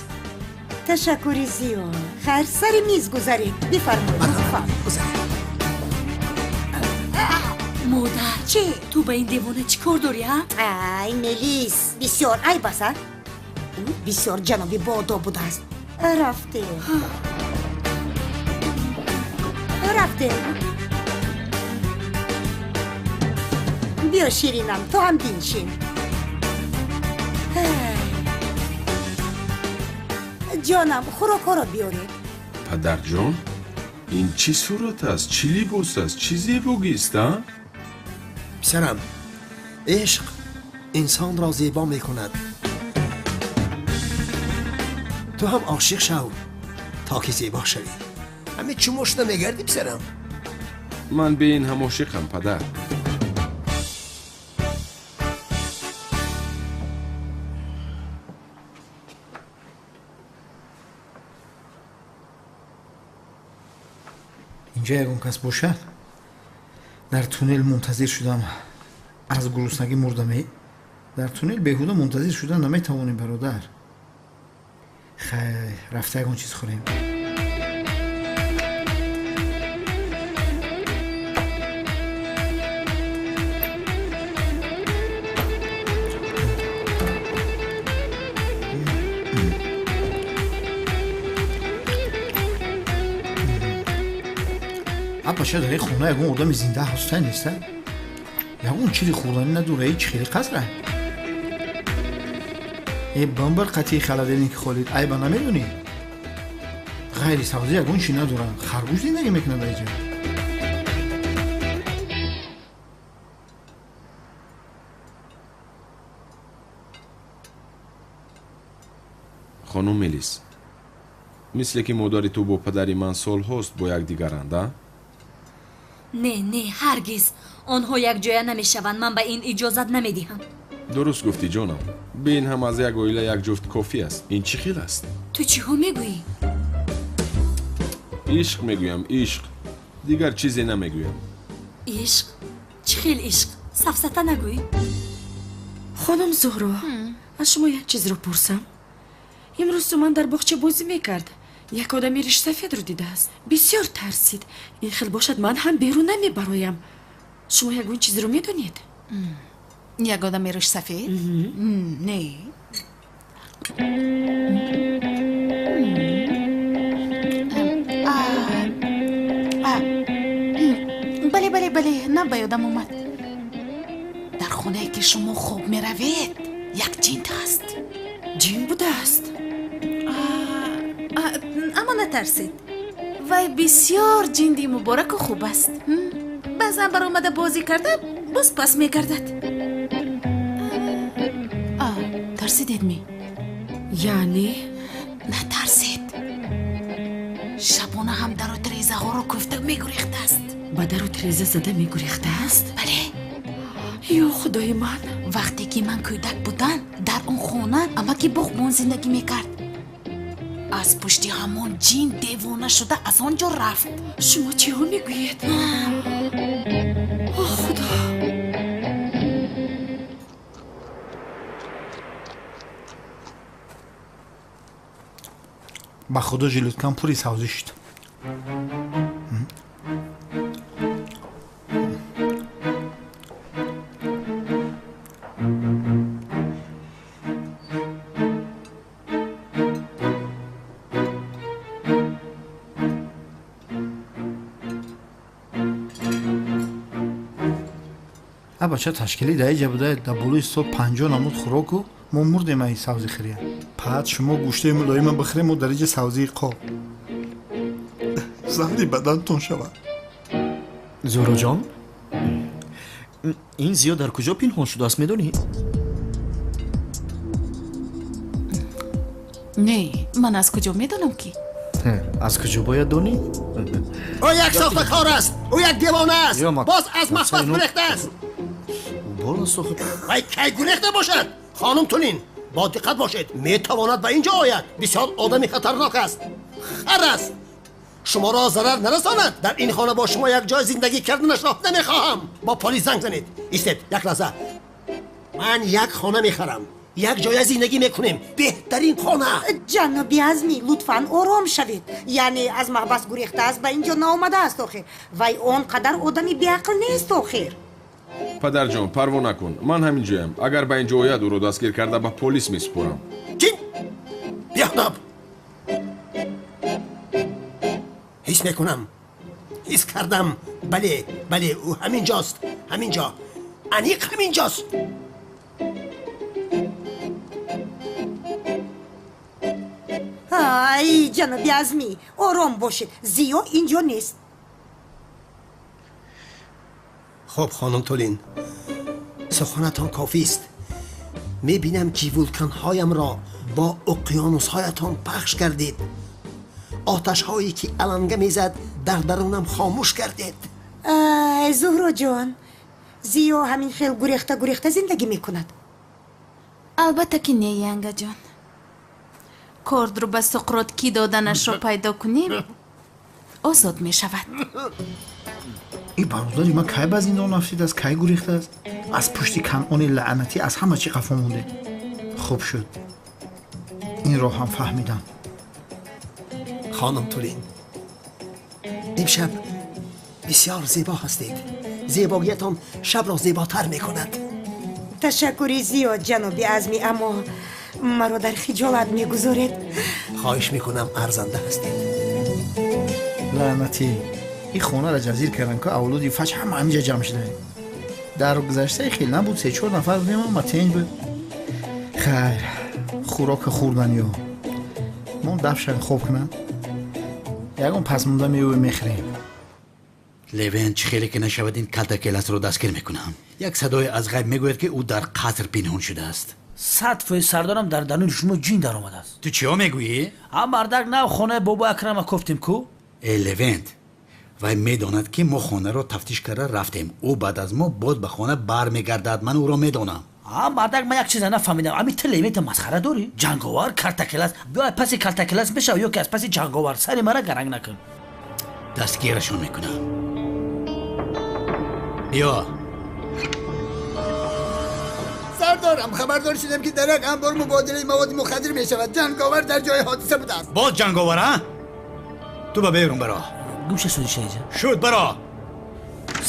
Ташаккури зиёд. Хайр, сари миз гузаред. Бифармоед, лутфан. Модар, чӣ? Ту ба ин девона чӣ кор дорӣ, а? Ай, Мелис, бисёр айб аст, а? Ӯ бисёр ҷаноби боодоб будааст. Рафтем. Рафтем. Биё, ширинам, ту ҳам биншин. Ҷонам, хӯрокҳоро биёред. Падарҷон, ин чӣ сурат аст? Чӣ либос аст? Чӣ зебогист, а? Писарам, ишқ инсонро зебо мекунад. Ту ҳам ошиқ шав, то ки зебо шавӣ. Ҳамин чӣ мушта мегардӣ, писарам? Ман бе ин ҳам ошиқам, падар. Инҷа ягон кас бошад? Дар туннел мунтазир шудам. Аз гуруснагӣ мурдаме. Дар туннел беҳуда мунтазир шудан наметавонем, бародар. Хайр, рафта ягон чиз хӯрем. Апаша, дар ин хона ягон одами зинда ҳаста неста? Ягон чизи хӯрданӣ надора, ҳеҷ хеле қасра. Э, бамбар қатъи холодильник холид, айба намедонӣ? Ғайри савзӣ ягон чи надоранд. Харгӯш зиндагӣ мекунад дар инҷа. Хонум Мелис, мисле ки модари ту бо падари ман солҳост бо якдигаранд, а? Не, не, ҳаргиз. Онҳо якҷоя намешаванд. Ман ба ин иҷозат намедиҳам. Дуруст гуфтӣ, ҷонам. Бе ин ҳам аз як оила як ҷуфт кофӣ аст. Ин чӣ хел аст? Ту чиҳо мегӯӣ? Ишқ мегӯям, ишқ. Дигар чизе намегӯям. Ишқ? Чӣ хел ишқ? Сафсата нагӯй. Хонум Зуҳро, аз шумо як чизро пурсам. Имрӯз Суман дар боғча бозӣ мекард. Як одами ришсафедро дидааст. Бисёр тарсид. Ин хел бошад, ман ҳам берун намебароям. Шумо ягон чизро медонед? Як одами ришсафед? Не. Бале, бале, бале, на ба ёдам омад. Дар хонае ки шумо хоб меравед, як ҷин ҳаст. Ҷин будааст? Аммо натарсед. Вай бисёр ҷинди мубораку хуб аст. Баъзан баромада бозӣ карда, боз пас мегардад. Тарсидед ми? Яъне? Натарсед. Шабона ҳам дару тирезаҳоро куфта мегурехтааст. Ба дару тиреза зада мегурехтааст? Бале. Ё худои ман! Вақте ки ман кӯдак будам, дар он хона амаки боғбон зиндагӣ мекард. Аз пушти ҳамон ҷин девона шуда аз он ҷо рафт. Шумо чиҳо мегӯед? О, худо! Ба худо жилеткам пури савзӣ шуд. Бача ташкилӣ дар иҷа буда, дар болои стол 50 намуд хӯроку мо мурдем аи савзӣ хӯрия. Паат шумо гӯштаи мулоима бихӯрем, мо дар иҷа савзии қоб. Заҳри бадантон шавад. Зуҳроҷон, ин зиё дар куҷо пинҳон шудааст, медонӣ? Не, ман аз куҷо медонам ки? Аз куҷо бояд донӣ? Ӯ як сохтакор аст, ӯ як девона аст, боз аз маҳбас гурехтааст. Вай кай гурехта бошад? Хонум Тулин, бо диққат бошед, метавонад ба ин ҷо ояд. Бисёр одами хатарнок аст, хар аст. Шуморо зарар нарасонад. Дар ин хона бо шумо як ҷой зиндагӣ карданашро намехоҳам. Бо полис занг занед. Истед, як лаҳза. Ман як хона мехарам, як ҷоя зиндагӣ мекунем, беҳтарин хона. Ҷаноби Азмӣ, лутфан ором шавед. Яъне аз маҳбас гурехтааст, ба ин ҷо наомадааст охир. Вай он қадар одами беақл нест охир. Падарҷон, парво накун, ман ҳамин ҷоям. Агар ба ин ҷо ояд, ӯро дастгир карда ба полис месупорам. Чин! Биёдоб! Ҳис мекунам, ҳис кардам. Бале, бале, ӯ ҳамин ҷост, ҳамин ҷо, аниқ ҳамин ҷост. Ай, ҷаноби Азмӣ, ором бошед, Зиё ин ҷо нест. Хуб, хонум Тулин, суханатон кофист. Мебинам, ки вулканҳоямро бо уқёнусҳоятон пахш кардед. Оташҳое ки аланга мезад, дар дарунам хомӯш кардед. Ай, Зуҳроҷон, Зиё ҳамин хел гурехта гурехта зиндагӣ мекунад? Албатта ки не, янгаҷон. Кордро ба Суқрот кӣ доданашро пайдо кунем, озод мешавад. Ин бародари ман кай ба зиндон афтидааст, кай гурехтааст? Аз пушти Канъони лаънатӣ аз ҳама чӣ қафо монде. Хуб шуд, инро ҳам фаҳмидам. Хонум Тулин, имшаб бисёр зебо ҳастед. Зебогиятон шабро зеботар мекунад. Ташаккури зиёд, ҷаноби Азмӣ, аммо маро дар хиҷолат мегузоред. Хоҳиш мекунам, арзанда ҳастед. Лаънатӣ, ин хонаро ҷазир карданд, ки авлоди фач ҳама ҳаминҷа ҷамъ шудаем. Дар гузаштаи хел набуд, се-чор нафар будем, ама тенҷ буд. Хайр, хӯрока хӯрдан ё мо дафшан хоб кунанд, ягон пасмонда меёвем, мехӯрем. Левен, чӣ хеле ки нашавад, ин калтакеласро дастгир мекунам. Як садое аз ғайб мегӯяд, ки ӯ дар қаср пинҳон шудааст. 100% сардорам, дар даруни шумо ҷин даромадааст. Ту чиҳо мегӯӣ? А мардак нав хонаи бобо Акрама кофтем ку? Э, Левент, вай медонад, ки мо хонаро тафтиш карда рафтем. Ӯ баъд аз мо боз ба хона бармегардад, ман ӯро медонам. А мардак, ман як чиза нафаҳмидам. Ами ту Левента масхара дорӣ? Ҷанговар калтакелас, биё паси калтакелас бишав ё ки аз паси ҷанговар, сари мара гаранг накун. Дастгирашон мекунам. Биё. Сардорам, хабардор шудем, ки дар як анбор мубодилаи маводи мухаддир мешавад. Ҷанговар дар ҷои ҳодиса будааст. Боз ҷанговар, а? Ту ба берун баро. Гӯша шуди шаиҷа. Шуд, баро.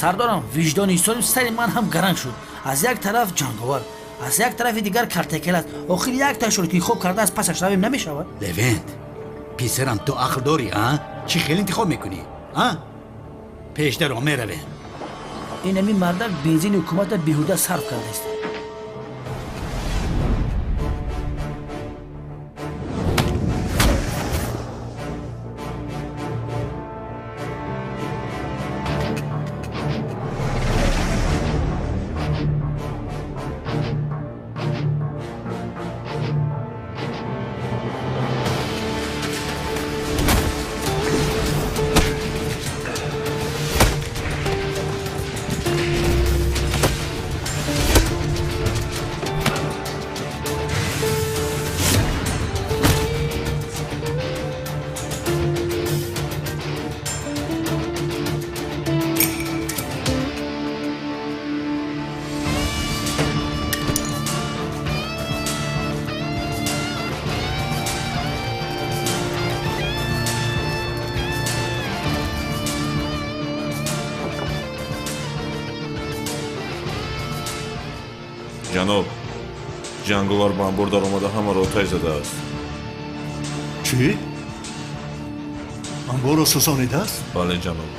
Сардорам, виҷдони инсони сари ман ҳам гаранг шуд. Аз як тараф ҷанговар, аз як тарафи дигар калтакелас. Охир як ташро ки хоб карда аз пасаш равем намешавад? Левент, писарам, ту ақл дорӣ, а? Чӣ хел интихоб мекунӣ, а? Пешдаро меравем. Ин ҳамин мардак бензини ҳукуматро беҳуда сарф кардааст. Ҷаноб, ҷанговар ба анбор даромада ҳамаро оташ задааст. Чӣ? Анборро сӯзонидааст? Бале, ҷаноб.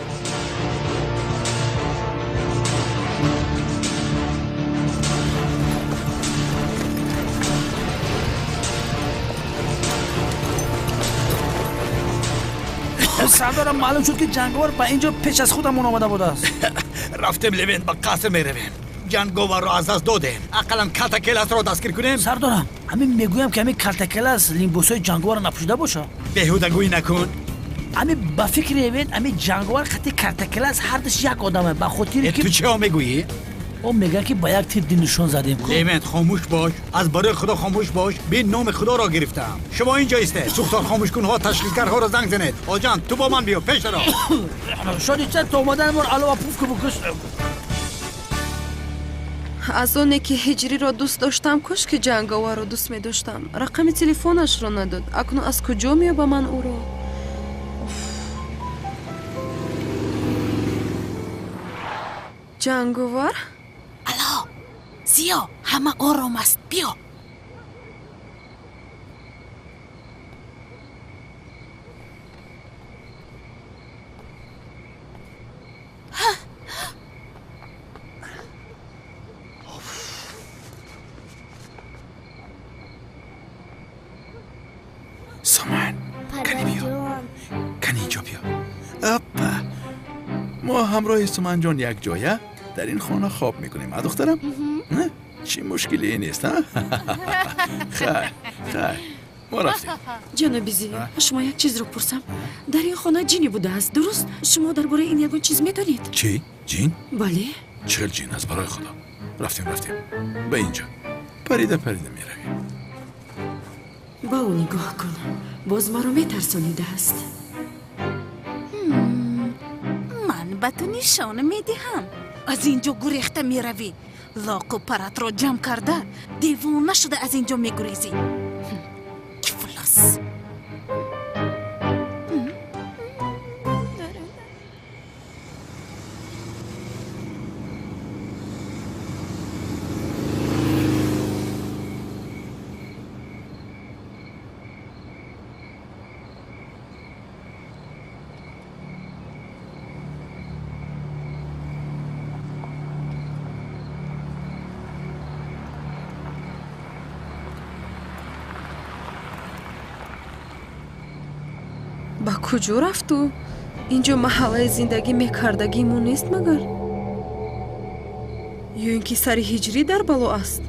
Сардорам, маълум шуд, ки ҷанговар ба ин ҷо пеш аз худамон омада будааст. Рафтем, Левент, ба қаср меравем. Ҷанговарро аз даст додем. Ақаллан калтакеласро дастгир кунем. Сардорам, ҳамин мегӯям, ки ҳамин калтакелас лимбосҳои ҷанговарро напӯшида боша. Беҳудагӯӣ накун. Ами ба фикри Левент, ами ҷанговар хати картакелас ҳардаш як одаме, ба хотире ки ту чиҳо мегӯӣ? О мегӯяд ки ба як тир ду нишон задем. Левент, хомӯш бош, аз барои Худо хомӯш бош. Бин, номи Худоро гирифтаам. Шумо инҷо истед, сӯхторхомӯшкунҳо, ташхисгарҳоро занг занед. Оҷан, ту бо ман биё, пеш даро. Шоди ча то омаданамон алова пуф ку букуш. Аз оне ки ҳиҷриро дӯст доштам, кош ки ҷанговарро дӯст медоштам. Рақами телефонашро надод. Акнун аз куҷо меёбам ман ӯро? Ҷанговар? Алло, Зиё, ҳама ором аст, биё. Суман, кани биё, кани инҷо биё. Опа, мо ҳамроҳи Суманҷон якҷоя дар ин хона хоб мекунем, а духтарам? Чӣ мушкилие нест, а? Хайр, хайр, мо рафтем. Ҷаноби Зиё, шумо як чизро пурсам. Дар ин хона ҷине будааст, дуруст? Шумо дар бораи ин ягон чиз медонед? Чӣ? Ҷин? Бале. Чӣ хел ҷин? Аз барои Худо. Рафтем, рафтем. Ба инҷо. Парида, парида меравем. Ба ӯ нигоҳ кун, боз маро метарсонидааст. Ман ба ту нишон медиҳам. Аз ин ҷо гурехта меравӣ. Лоқу паратро ҷамъ карда, девона шуда аз ин ҷо мегурезӣ. Ифлос! Ба куҷо рафту? Инҷо маҳаллаи зиндагӣ мекардагимо нест магар? Ё ин ки сари ҳиҷрӣ дар бало аст?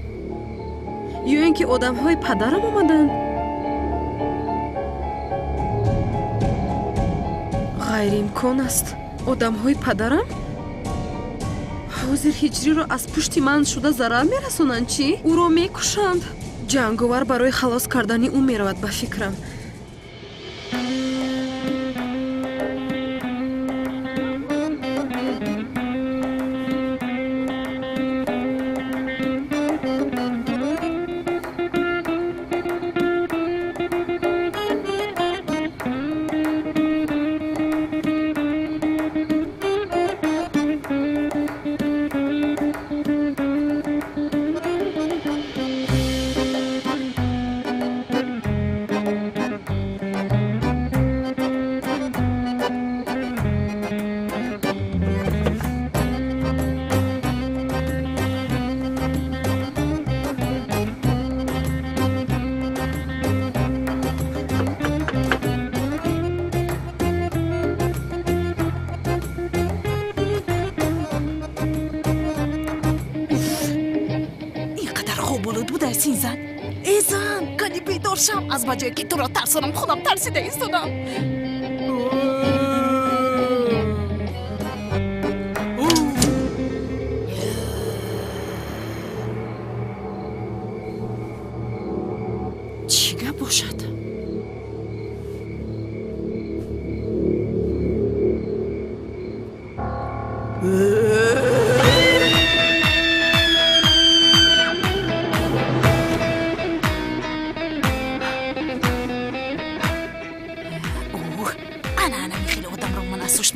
Ё ин ки одамҳои падарам омаданд? Ғайриимкон аст. Одамҳои падарам? Ҳозир ҳиҷриро аз пушти ман шуда зарар мерасонанд, чӣ? Ӯро мекушанд. Ҷанговар барои халос кардани ӯ меравад, ба фикрам. Аз ба ҷое ки туро тарсонам, худам тарсида истодам. Чӣ гап бошад?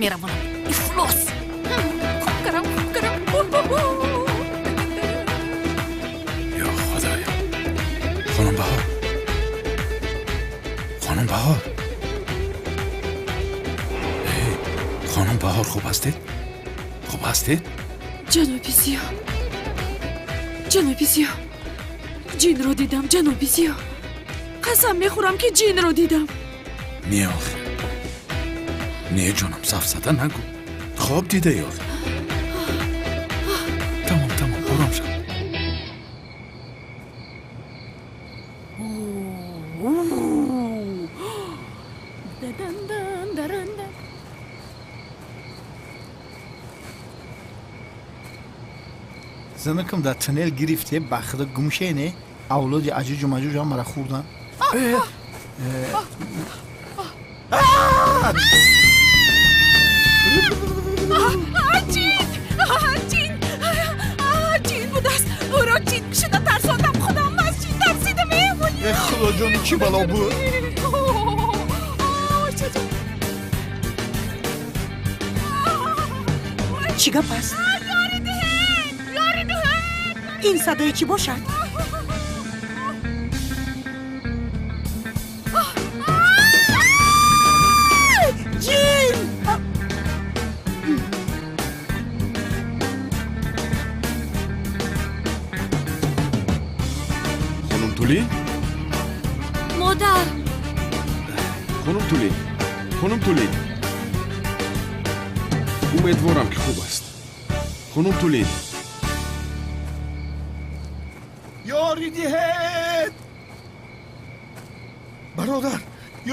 Меравонам. Ифлос! Хуб кардам, хуб кардам. Ё Худоё! Хонум Баҳор! Хонум Баҳор! Хонум Баҳор, хуб ҳастед? Хуб ҳастед? Ҷаноби Зиё! Ҷаноби Зиё! Ҷинро дидам, ҷаноби Зиё! Қасам мехӯрам ки ҷинро дидам. Не охир. Не ҷонам, сафсата нагӯ. Хоб дидаӣ охир. Тамом, тамом, ором шав. Занакам дар туннел гирифте, ба худо гумше не, авлоди аҷуҷу маҷуҷ ҳам мара хӯрдан. Ҷин! Ҷин! Ҷин будааст! Ӯро ҷин шуда тарсондам, худам аз ҷин тарсидам. Э, худоҷон, чӣ бало буд? Чӣ гап аст? Ин садои чӣ бошад? Ҷин! Хонум Тулӣ? Модар! Хонум Тулӣ, хонум Тулӣ, умедворам, ки хуб аст. Хонум Тулӣ! Ёрӣ диҳед, бародар,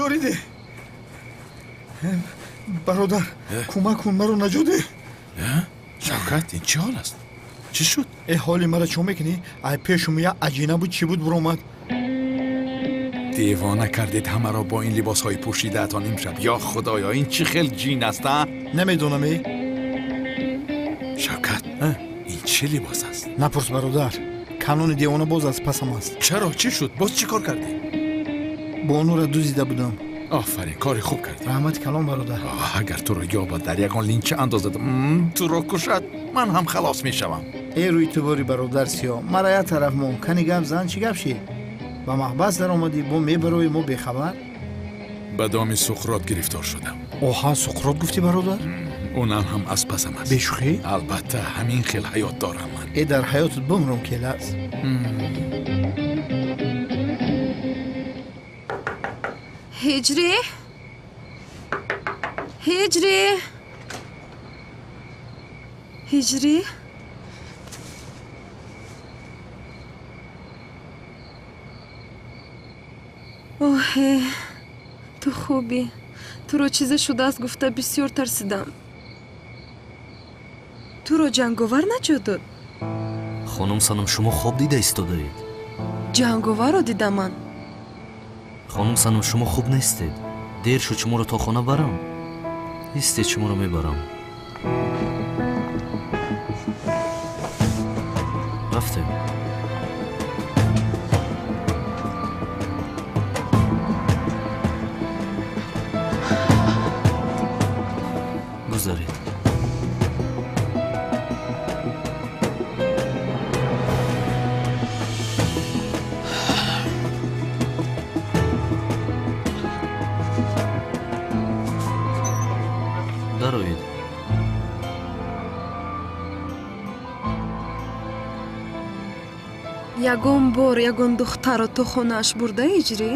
ёрӣ деҳ, бародар, кӯмак кун, маро наҷот деҳ. Шавкат, ин чӣ ҳол аст? Чӣ шуд? Э, ҳоли мара чӣ мекунӣ? Ай, пешум як аҷина буд, чӣ буд, буромад. Девона кардед ҳамаро бо ин либосҳои пӯшидаатон имшаб. Ё худоё, ин чӣ хел ҷин аст, а? Намедонам, э. Шавкат, ин чӣ либос аст? Напурс, бародар, канони девона боз аз пасам аст. Чаро, чӣ шуд? Боз чӣ кор кардӣ? Бонура дузида будам. Офарин, кори хуб кардӣ. Раҳмати калон, бародар. Агар туро ёбад, дар ягон линча андозад, туро кушад, ман ҳам халос мешавам. Э, рӯи ту бори, бародар Сиё, мара як тараф мон, кани гап зан, чӣ гап шид? Ба маҳбас даромадӣ, бо мебарои, мо бехабар. Ба доми Суқрот гирифтор шудам. Оҳа, Суқрот гуфтӣ, бародар? Унам ҳам аз пасам аст. Бешӯхӣ? Албатта, ҳамин хел ҳаёт дорам ман. Э, дар ҳаётат бумрум, келас. Ҳиҷрӣ, ҳиҷрӣ, ҳиҷрӣ! Оҳе, ту хубӣ? Туро чизе шудааст гуфта бисёр тарсидам. Туро ҷанговар наҷот дод? Хонум Санам, шумо хоб дида истодаед. Ҷанговарро дидам ман. Хонум Санам, шумо хуб нестед. Дер шуд, шуморо то хона барам. Истед, шуморо мебарам. Рафтем. Гузаред. Дароед. Ягон бор ягон духтарро то хонааш бурда, Ҳиҷрӣ?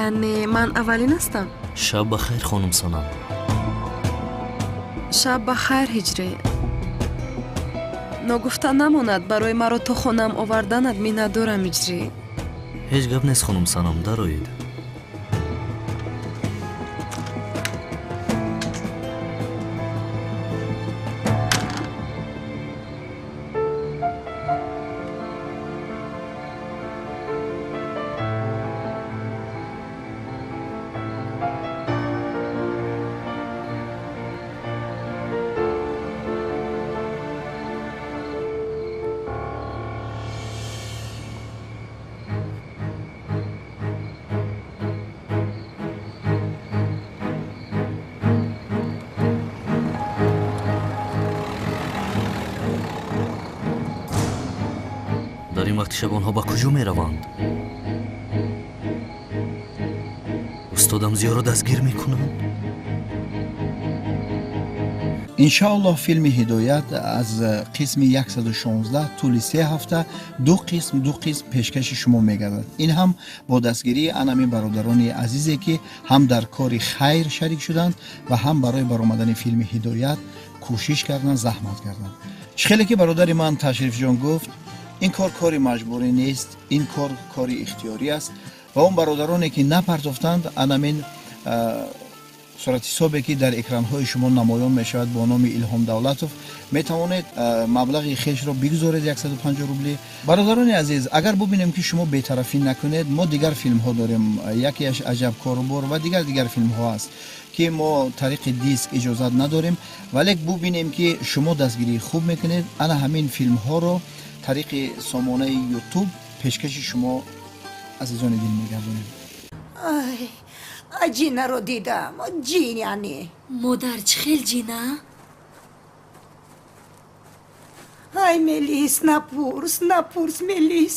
Яъне ман аввалин ҳастам? Шаб ба хайр, хонум Санам. Шаб ба хайр, Ҳиҷрӣ. Ногуфта намонад, барои маро то хонаам оварданат миннатдорам, Ҳиҷрӣ. Ҳеҷ гап нест, хонум Санам, дароед. Дар ин вақти шаб онҳо ба куҷо мераванд? Устодам Зиёро дастгир мекунанд? Иншоаллоҳ, филми «Ҳидоят» аз қисми 116 тӯли 3 ҳафта ду қисм, ду қисм пешкаши шумо мегардад. Ин ҳам бо дастгирии анами бародарони азизе, ки ҳам дар кори хайр шарик шуданд ва ҳам барои баромадани филми «Ҳидоят» кӯшиш карданд, заҳмат карданд. Чӣ хеле ки бародари ман Ташрифҷон гуфт, ин кор кори маҷбурӣ нест, ин кор кори ихтиёрӣ аст ва он бародароне, ки напартофтанд, анамин Суратҳисобе ки дар экранҳои шумо намоён мешавад бо номи Илҳом Давлатов, метавонед маблағи хешро бигузоред 150 рубли. Бародарони азиз, агар бубинем ки шумо бетарафӣ накунед, мо дигар филмҳо дорем, якеаш Аҷаб корубор ва дигар филмҳо аст ки мо тариқи диск иҷозат надорем, вале бубинем ки шумо дастгирии хуб мекунед, ана ҳамин филмҳоро тариқи сомонаи YouTube пешкаши шумо азизони дил мегардонем. Ай, ҷинаро дидам, ҷин яъне. Модар, чӣ хел ҷина? Ай, Мелис, напурс, напурс, Мелис.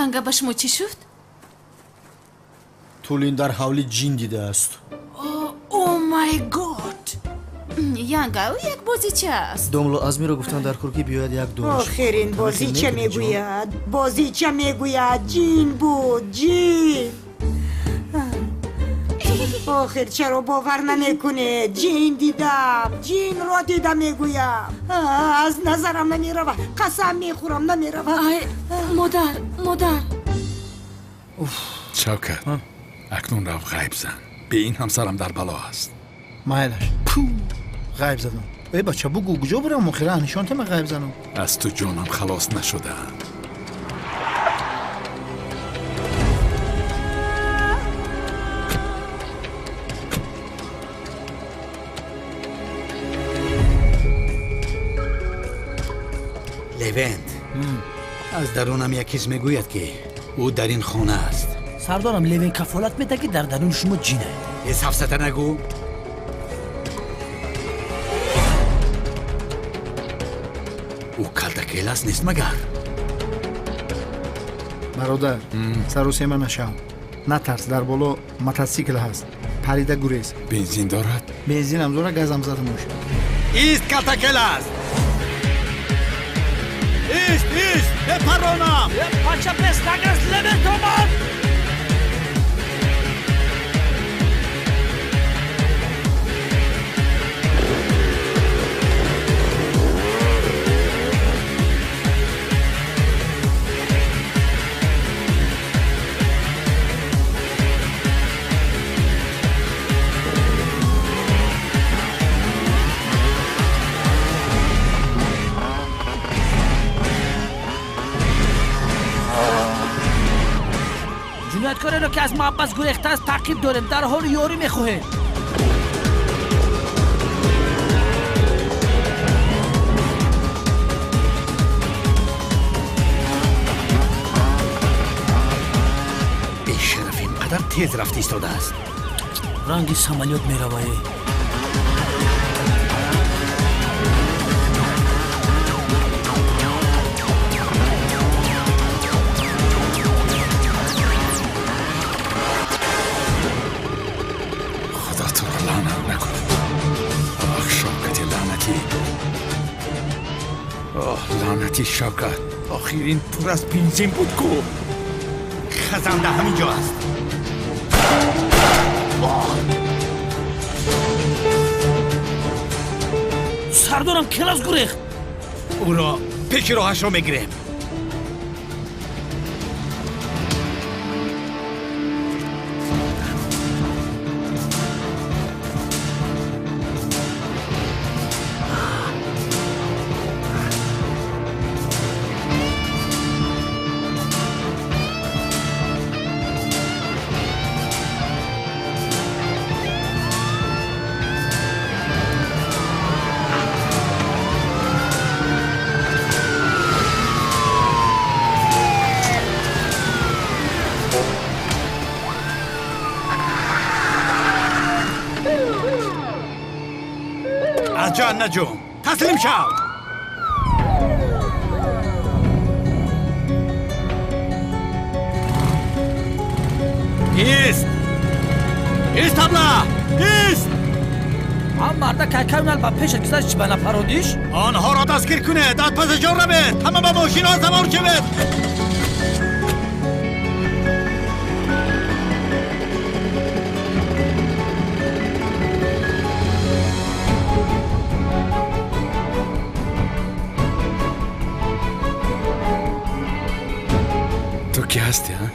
Янга, ба шумо чӣ шуд? Тулин дар ҳавли ҷин дидааст. О май год! Янга, ӯ як бозича аст. Домло Азмиро гуфтан дар кор ки биёяд як дониш. Охирин бозича мегӯяд, бозича мегӯяд, ҷин буд, ҷин. Охир чаро бовар намекунед? Ҷин дидам, ҷинро дида мегӯям. Аз назарам намеравад, қасам мехӯрам, намеравад. Ай, модар, модар. Шавкат, акнун рав ғайб зан. Бе ин ҳамсарам дар бало аст. Майлаш. Ғайб задам. Эй бача, бугӯ куҷо бурам? Охира нишон тама ғайб занам. Аз ту ҷонам халос нашудаам. Левент, аз дарунам як ҳис мегӯяд ки ӯ дар ин хона аст. Сардорам, Левент кафолат медиҳад ки дар даруни шумо ҷине. Э, сафсата нагӯ. Ӯ калтакелас нест магар? Бародар, сарусема нашав. Натарс, дар боло мотосикл ҳаст. Парида гурез. Бензин дорад? Бензинам дорад, газам зада мошин. Ист, калтакелас! Ист, ист! Бепаронам! Пача пес нагрез, Левент омад! ҷинояткореро ки аз маҳбас гурехтааст таъқиб дорем, дар ҳоли ёрӣ мехоҳем. Бешараф ин қадар тез рафта истодааст. Ранги самолёт меравае. Лаънати Шавкат, охир ин пур аз бензин буд ку. Хазанда ҳамин ҷо аст. Сардорам, келас гурехт. Ӯро пеши роҳашро мегирем. Наҷум, таслим шав! Ист! Ист, абла! Ист! Ҳам марда кайкайнал ба пешат гузашт, ба напародиш? Онҳоро дастгир кунед, аз пасашон равед, ҳама ба мошинҳо савор шавед! Ту ки ҳастӣ, а?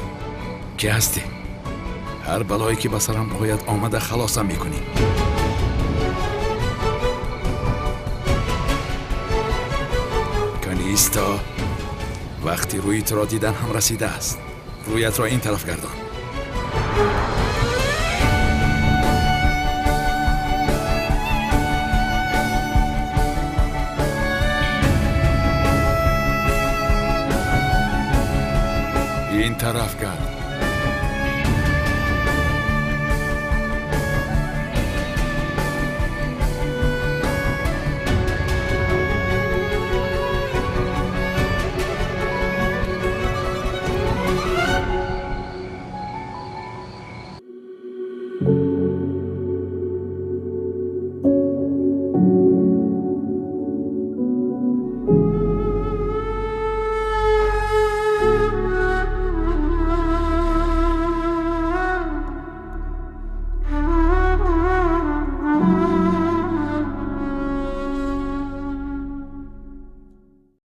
Ки ҳастӣ? Ҳар балое ки ба сарам ояд, омада халосам мекунӣ. Канисто, вақти рӯи туро дидан ҳам расидааст. Рӯятро ин тараф гардон. Ин тараф гард.